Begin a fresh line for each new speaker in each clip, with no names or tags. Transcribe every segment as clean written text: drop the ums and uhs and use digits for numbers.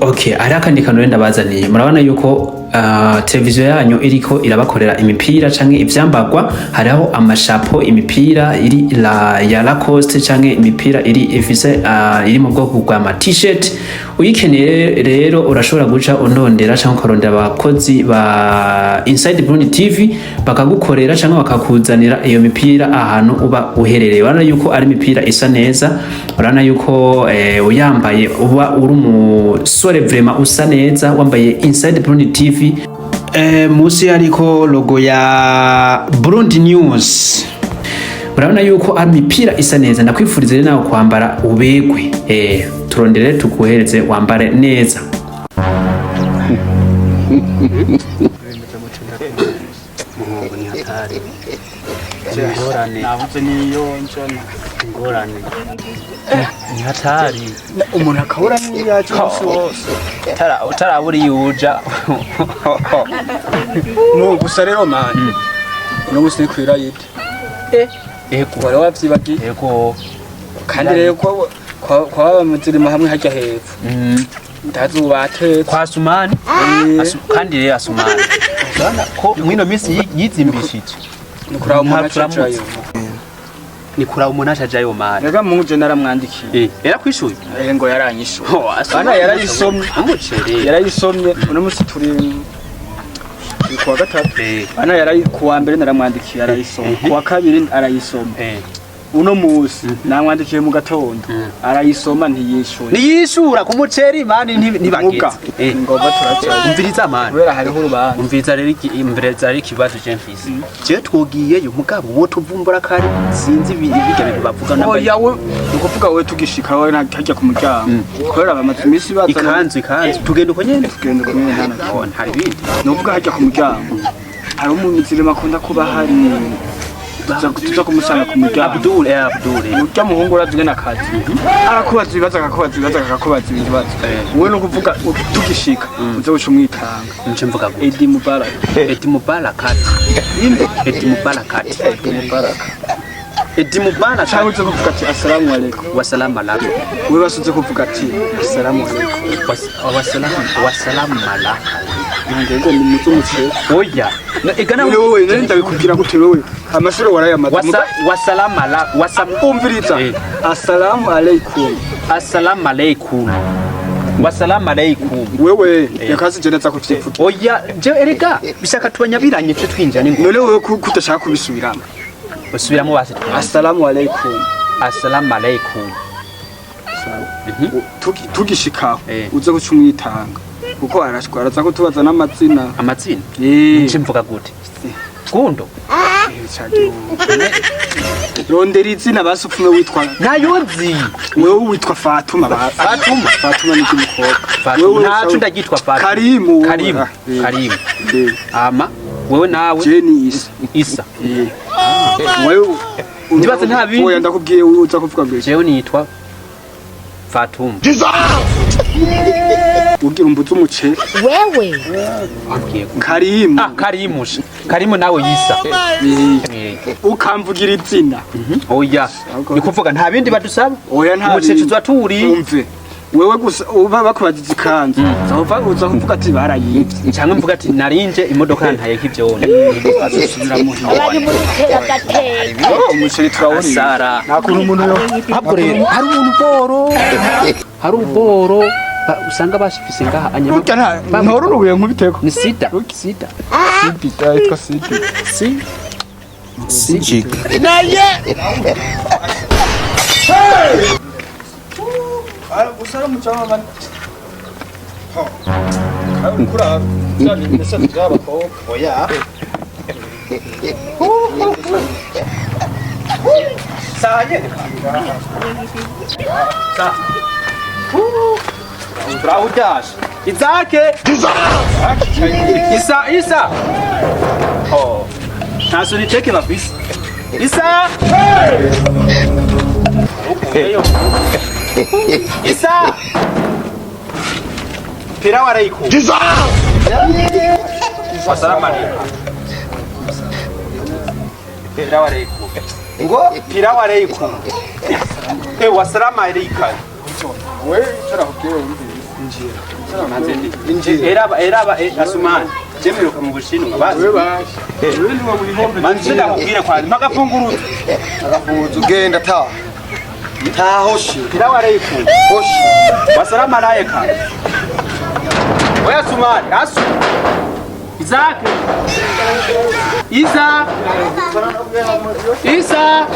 Okay, hari akandi kantu rero ndabazaniye. Murabona yuko televiziyo yanyu iriko irabakorera imipira canke ivyambagwa. Hariho amashapo, imipira iri la, ya Lacoste canke imipira iri ifise iri mu bwoko bwa ma t-shirt. Uyikeneye rero urashobora guca unondera canke ukarondera abakozi ba Inside Burundi TV, bakagukorera canke bakakuzanira iyo mipira ahantu uba uherereye. Urabona yuko ari imipira isa neza. Urabona yuko uyambaye uba uri umusore vraiment usa neza wambaye Inside Burundi TV.
Musi hariko logo ya Burundi News.
Murabona yuko ari imipira isa neza. Ndakwifuriza rero nawe kwambara ubegwe. Turondere tuguhereze wambare neza.
Muhungu, ni hatari, ingorane.
Nabuze niyo njana.
Ingorane ni hatari.
Umuntu akabura n'iyo aje umunsi wose.
Utarabura iyo uja.
No gusa rero man, uno munsi ni kwirayide.
Ego.
Wari wavyibagiye?
Ego.
Kandi rero kwa bamuzirima hamwe hajya hepfo, ndazi ubu batetse.
Kwa Sumani. Kandi rero Asumani urabona ko mwino minsi yizimbishije.
Ni kuraba umuntu
Nta turamutse.
acajayo.
Ni kuraba umuntu acajayo mani.
Rega mungu je naramwandikiye.
Eh, yarakwishuye?
Eh, ngo yaranyishuye.
Oh, Asumani.
Bana yarayisomye.
Umuceri.
Yarayisomye. Uno munsi turi kuwa gatatu. Bana yarayi kuwa mbere naramwandikiye arayisoma, kuwa kabiri arayisoma. Uno munsi namwandikiye mu gatondo, arayisoma ntiyishuye.
Niyishura ku muceri mani,
muga
ntibageze.
Ngomba turacayo.
Umviriza mani.
Kubera hariho urubanza.
Umviriza rero umviriza rero ikibazo je mfise. Je twogiyeyo, mugabo wo tuvumbura kare sinzi birya bintu bavuga namba.
Oya, we ni ukuvuga wowe tugishika wowe ntajya ku muryango kubera bamaze iminsi bazana.
Ikanzu tugenda uko nyene.
Tugenda uko nyene, nta na kimwe.
Oh, ntari bindi.
Ni ukuvuga hajya ku muryango hari umumizirima akunda kuba hari, tuza kumusanga ku muryango.
Abdul, Abdul.
Urya muhungu urazi ingene akazi, arakubaza ibibazo, akakubaza ibibazo, akakubaza ibibazo. Wowe ni ukuvuga tugishika uze guca umwitanga.
Nce mvuga gute?
Edi Mubarak.
Edi Mubarakat. Edi Mubarakat.
Mubarak.
Edi Mubarakat.
Cyangwa uze kuvuga ati "Assalamu alaikum."
Wasalamu alaikum.
Wewe basuze kuvuga ati "Assalamu alaikum."
Wasalamu wasalamu alaikum.
Ngo ni muzo umuceri.
Oya. Ega.
None wowe nari ndabikubwira gute? Wowe amashure warayamaze.
Wasa wasalamu ala wasam
Umviriza. Assalamu alaikum.
Assalamu alaikum. Wasalamu alaikum.
Wewe reka sije neza kuvyivuga.
Oya, je erega bishaka tubanyabiranye twe twinjira n'ingo.
None wewe kudashaka kubisubiramo?
Usubiramo basi.
Assalamu alaikum.
Assalamu alaikum.
Tugishikaho uze guca umwitanga kuko arashwa araza kutubaza n'amazina.
Amazina?
Eh.
Nce mvuga gute? Gundo.
Rondera izina basi upfume witwa.
Ntayo nzi.
Wewe witwa Fatuma
Fatuma.
Fatuma ni ry'umukobwa.
Fatuma.
Wewe
Ntaco ndagitwa Fatuma.
Karimu wewe.
Karimu.
Ah, eh.
Karimu.
Eh.
Ama wewe nawe?
Jeni Isa.
Isa.
Eh. Wewe
Ndibaza nta bindi.
Oya, ndakubwiye uza kuvuga ngo iki?
Jewe nitwa Fatuma.
Ugira umbuze umuceri.
Wewe.
Abwiye.
Karimu.
Ah, Karimu. Karimu nawe Yisa.
Eh. Ukamvugira izina.
Oya. Ni kuvuga nta bindi badusaba?
Oya, nta
Umuceri
bindi.
tuba tuwuriye.
Umve. Wewe gusa uba bakubajije ikanzu. Uza uza kuvuga ati barayivye.
Cyangwa mvuga ati narinje imodoka yantayeko ivyone.
Azosubira muhira.
Abari muri tera gateka.
Umuceri turawuriye.
Sara.
Nta kuntu umuntu yo
Ahubwo rero hari umuntu boro. Hari uboro usanga bashifise ngaha anyama.
Burya nta ntora urubuye nkubiteko.
Ni sida. Sida.
Sidi, yitwa Sidi.
Si.
Sijik.
Gusa ari umucanga bane. Kuri bya bintu mbese by'abakobwa.
Oya.
Saha nyene. Saha. Turawuryashe. Izake. Isa Isa. Oh. Nta soniteke bafise. Isa. Isa. Pilau alaikum. Wasalamu alaikum. Pilau alaikum.
Ngo
Pilau alaikum. Eh, wasalamu alaikum.
We icyo nakubwiye wumvise.
Manze ndi. Eraba eraba Asumani. Jemeruka mu Bushinwa bazi.
Wewe bashi. Wewe ndiwe wihombe.
Manze ndakubwire kwa mpagafunguruza.
Agafunguzo genda ta. Ta hoshi.
Pilau aleikum.
Hoshi.
Wasalamu alaika. Wewe Asumani, Asu. Isaac. Isa. Isa.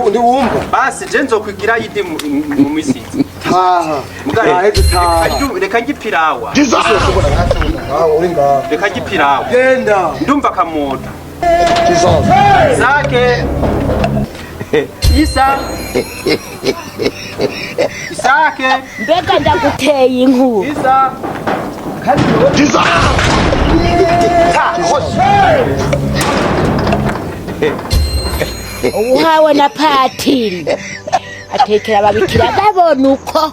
Ndi wumva.
Basi je nzokwigira yidi mu misizi.
Taha.
Mugare.
Taha taha.
Reka ngipirawa.
Aho uri ngaho.
Reka ngipirawa.
Genda.
Ndumva kamoto.
Jesus.
Isaac. Isa. Isaac.
Mbega ndaguteye inkuru.
Isa.
Ta hoshi.
Uhawe na patiri atekera ababikira babona uko.